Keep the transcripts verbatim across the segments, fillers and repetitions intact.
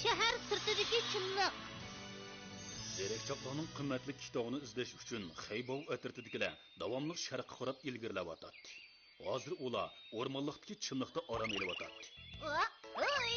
شەھەر سىرتىدىكى چىملىق. زېرەكچاقلارنىڭ قىممەتلىك كىتابىنى ئىزدەش ئۈچۈن خېيباۋ ئەترىتىدىكىلەر داۋاملىق شەرققە قاراپ ئىلگىرىلەۋاتاتتى. ھازىر ئۇلار ئورمانلىقتىكى چىملىقتا ئارام ئېلىۋاتاتتى. ئا، ئاي،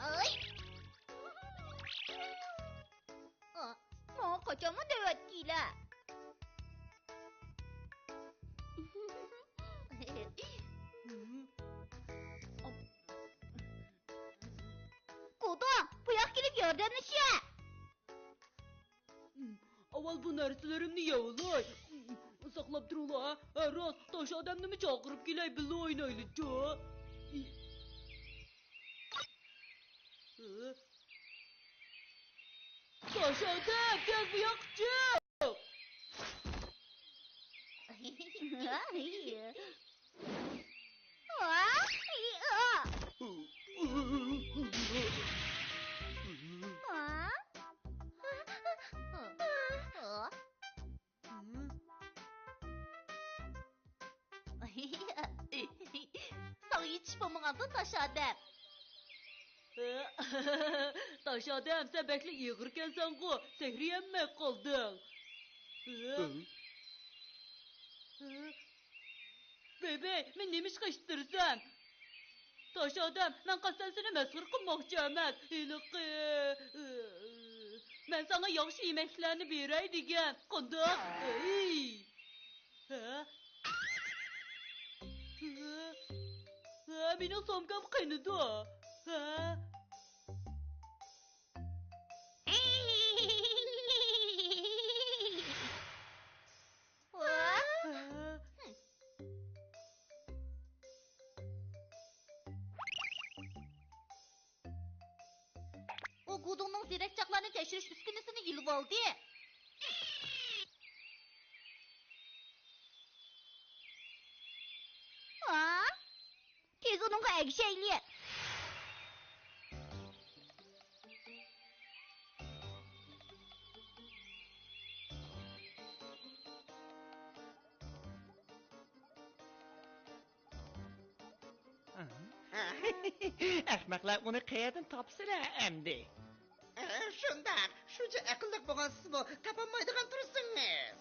ئاي. ئا، ماڭا قاچانمۇ دەۋەتكىيلە؟ گۇدۇڭ، بۇياققا كېلىپ ياردەملىشە! ئاۋۋال بۇ نەرسىلىرىمنى يەۋالاي. ساقلاپ تۇرۇڭلار، ھە؟ ھە، راست، تاش ئادەمنىمۇ چاقىرىپ كېلەي، بىللە ئوينايلىچۇ. تاش ئادەم، كەل بۇياققا چىق! ساڭا يېتىشىپ بولمىغاندۇ، تاش ئادەم؟ تاش ئادەم، سەن بەكلا ئېغىركەنسەنغۇ، سەكرىيەلمەي قالدىڭ. ھە؟ ھە؟ ھە؟ ۋەي، ۋەي، مېنى نېمىشقا ئىتتىرىسەن؟ تاش ئادەم، مەن قەستەن سېنى مەسخىرە قىلماقچى ئەمەس. ھېلىقى، مەن ساڭا ياخشى يېمەكلىكلەرنى بېرەي دېگەن. قانداق؟ ھەي! ھە؟ ھە؟ ھە، مېنىڭ سومكام قېنىدۇ؟ ھە؟ ئۇ گۇدۇڭنىڭ زېرەكچاقلارنى تەكشۈرۈش ئۈسكۈنىسىنى ئېلىۋالدى. ھا؟ تېز ئۇنىڭغا ئەگىشەيلى. ئەخمەقلەر ئۇنى قەيەردىن تاپسىلە ئەمدى؟ شۇنداق، شۇنچە ئەقىللىق بولغان سىزمۇ تاپالمايدىغان تۇرسىڭىز.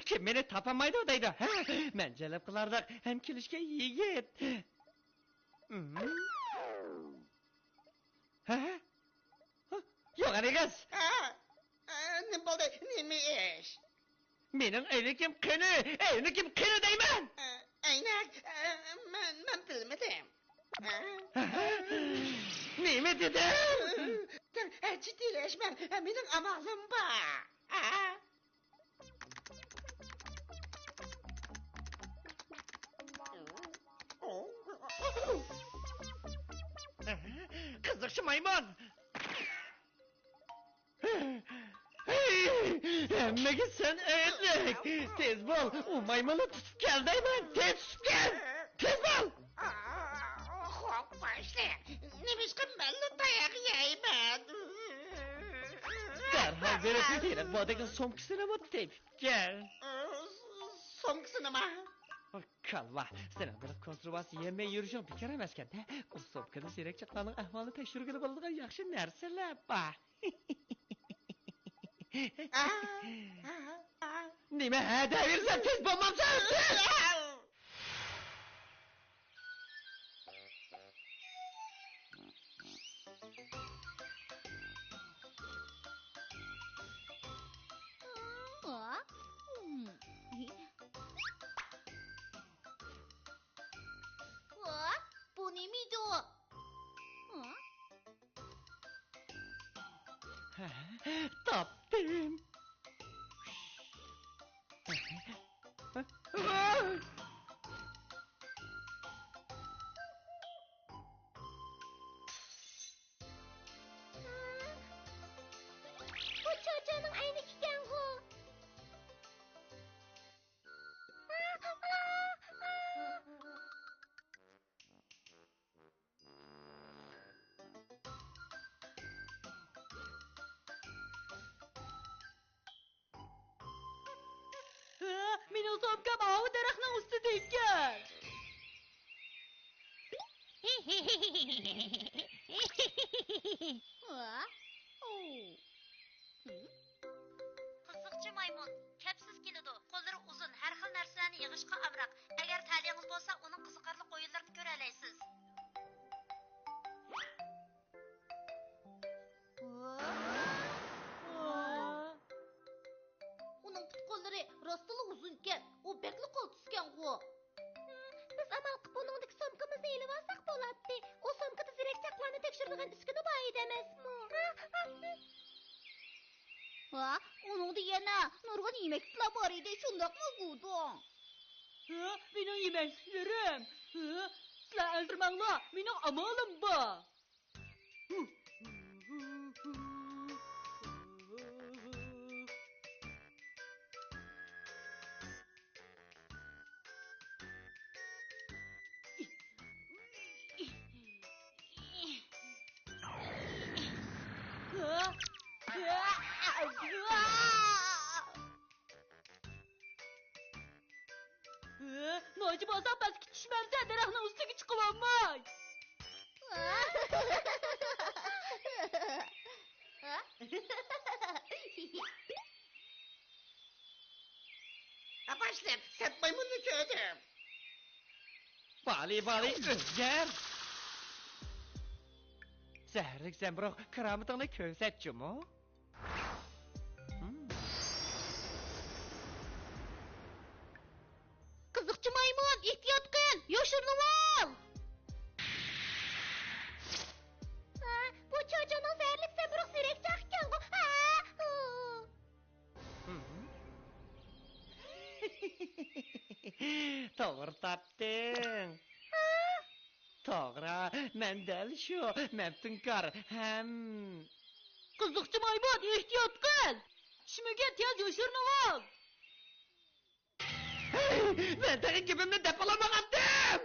كىم مېنى تاپالمايدۇ دەيدۇ؟ ھە؟ مەن جەلپ قىلارلىق ھەم كېلىشكەن يىگىت. ھە؟ ھە؟ يوغان ئېغىز! ھە؟ ئە، نېمە بولدى؟ نېمە ئىش؟ مېنىڭ ئەينىكىم قېنى؟ ئەينىكىم قېنى دەيمەن! ئە، ئەينەك؟ ئە، مەن، مەن بىلمىدىم. ھە؟ نېمە دېدىڭ؟ ئە، جىددىيلەشمەڭ، مېنىڭ ئامالىم بار. ھە؟ قىزىقچى مايمۇن! ھەممىگە سەن ئەيىبلىك! تېز بول، ئۇ مايمۇننى تۇتۇپ كەل دەيمەن! تېز تۇتۇپ كەل! تېز بول! خوپ، باشلىق. نېمىشقا مەنلا تاياق يەيمەن؟ دەرھال بېرىپ، ھېلىق بۇدەكنىڭ سومكىسىنىمۇ تېپىپ كەل. سومكىسىنىما؟ كاللا، سېنىڭ بىر كونسېرۋاسى يېمەي يۈرۈشۈڭ بىكار ئەمەسكەن-دە. ئۇ سومكىدا زېرەكچاقلارنىڭ ئەھۋالىنى تەكشۈرگىلى بولىدىغان ياخشى نەرسىلەر بار. نېمە ھە دەۋېرىسەن، تېز بولمامسەن؟ ۋا، بۇ نېمىدۇ؟ تاپتىم. بۇ چاچانىڭ ئەينىكى ئىكەنغۇ. ھە، مېنىڭ سومكام ئاۋۇ دەرەخنىڭ ئۈستىدە ئىكەن. ۋا، ئوۋ. ھىم. قىزىقچى مايمۇن كەپسىز كېلىدۇ. قوللىرى ئۇزۇن، ھەر خىل نەرسىلەرنى يىغىشقا ئامراق. ئەگەر تەلىيىڭىز بولسا، ئۇنىڭ قىزىقارلىق ئويۇنلىرىنى كۆرەلەيسىز. ۋا. ۋا. ئۇنىڭ پۇت-قوللىرى راستلا ئۇزۇنكەن، ئۇ بەكلا قولتۇزكەنغۇ. بىز ئامال قىلىپ ئۇنىڭدىكى سومكىمىزنى ئېلىۋالساق بولاتتى. ئۇ سومكىدا زېرەكچاقلارنى تەكشۈرىدىغان ئۈسكۈنە بار ئىدى ئەمەسمۇ؟ ۋا، ئۇنىڭدا يەنە نۇرغۇن يېمەكلىكلەر بار ئىدى، شۇنداقمۇ، گۇدۇڭ؟ ھە، مېنىڭ يېمەكلىكلىرىم. ھە، سىلەر ئەنسىرىمەڭلار، مېنىڭ ئامالىم بار. ناچى بولساڭ پەسكە چۈشمەمسەن، دەرەخنىڭ ئۈستىگە چىقىۋالماي. ئاپاشلىق، سەت مايمۇننى كۆردۈم. بالى، بالى، ئۆزگەر! زەھەرلىك زەمبۇرۇغ، كارامىتىڭنى كۆرسەت جۇمۇ. قىزىقچى مايمۇن، ئېھتىيات قىل، يوشۇرۇنۇۋال! ھە، بۇ چوچۇنىڭ زەھەرلىك زەمبۇرۇغ زېرەكچاق ئىكەنغۇ. ھە، ھۇ. توغرا تاپتىڭ. ھە؟ توغرا، مەن دەل شۇ مەپتۇنكار ھەم. قىزىقچى مايمۇن، ئېھتىيات قىل! چۈشمىگىن، تېز يوشۇرۇنۇۋال! مەن تېخى گېپىمنى دەپ بولالمىغانتىم!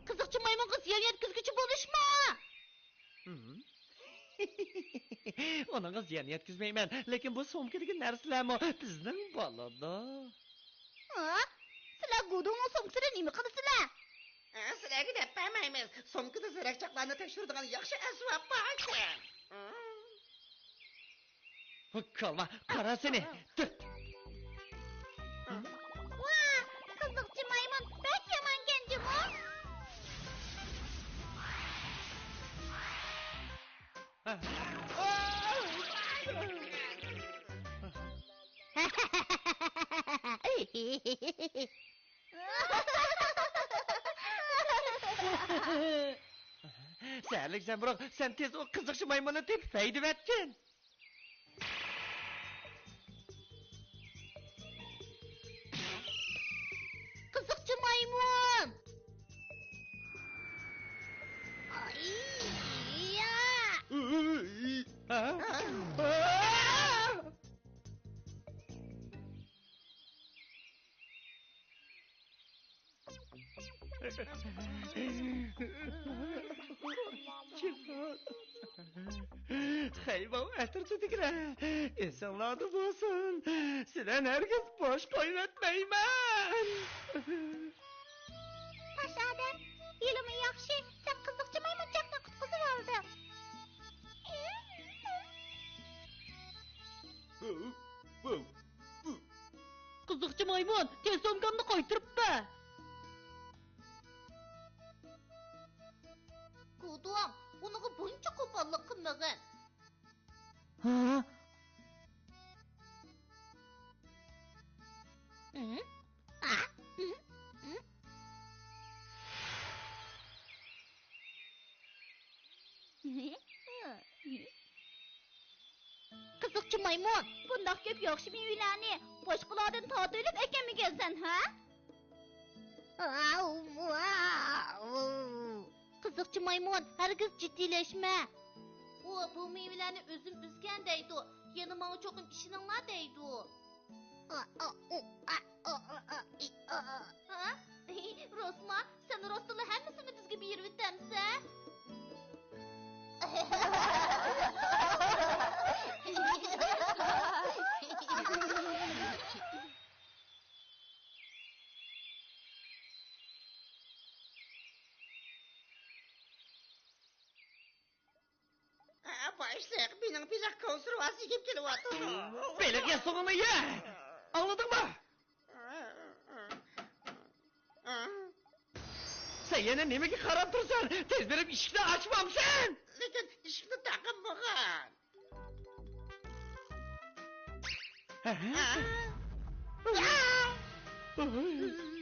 قىزىقچى مايمۇنغا زىيان يەتكۈزگۈچى بولۇشما! ھىم. ئۇنىڭغا زىيان يەتكۈزمەيمەن، لېكىن بۇ سومكىدىكى نەرسىلەرمۇ بىزنىڭ بولىدۇ. ھە؟ سىلەر گۇدۇڭنىڭ سومكىسىنى نېمە قىلىسىلەر؟ ھە، سىلەرگە دەپ بەرمەيمىز. سومكىدا زېرەكچاقلارنى تەكشۈرىدىغان ياخشى ئەسۋاب باركەن. ھە. ھۇ، كالما، قارا سېنى! ۋا، قىزىقچى مايمۇن بەك يامانكەن جۇمۇ! زەھەرلىك زەمبۇرۇغ، سەن تېز ئۇ قىزىقچى مايمۇننى تېپىپ ھەيدىۋەتكىن. قىزىقچى مايمۇن! ئاي، يا! ھە؟ خەيۋاۋ ئەترىتىدىكىلەر، ئېسىڭلاردا بولسۇن، سىلەرنى ھەرگىز بوش قويۇۋەتمەيمەن. پاش ئادەم، ھېلىمۇ ياخشى، سەن قىزىقچى مايمۇنچاقنى قۇتقۇزۇۋالدىڭ. قىزىقچى مايمۇن، تېز سومكامنى قايتۇرۇپ بەر! گۇدۇڭ، ئۇنىڭغا بۇنچە قوپاللىق قىلمىغىن. ھە؟ قىزىقچى مايمۇن، بۇنداق كۆپ ياخشى مېۋىلەرنى باشقىلاردىن تارتىۋېلىپ ئەكەلمىگەنسەن، ھە؟ قىزىقچى مايمۇن، ھەرگىز جىددىيلەشمە. ئۇ بۇ مېۋىلەرنى ئۆزۈم ئۈزگەن دەيدۇ. يەنە ماڭا چوقۇم ئىشىنىڭلار دەيدۇ. ھە؟ روسما، راستلا ھەممىسىنى بىزگە بېرىۋېتەمسە؟ باشلىق، مېنىڭ بېلىق كونسېرۋاسى يېگۈم كېلىۋاتىدۇ. بېلىق ياسىغىنى يە! ئاڭلىدىڭمۇ؟ سەن يەنە نېمىگە قاراپ تۇرىسەن؟ تېز بېرىپ ئىشىكنى ئاچمامسەن؟ لېكىن ئىشىكنى تاقىم بولغان. ھە؟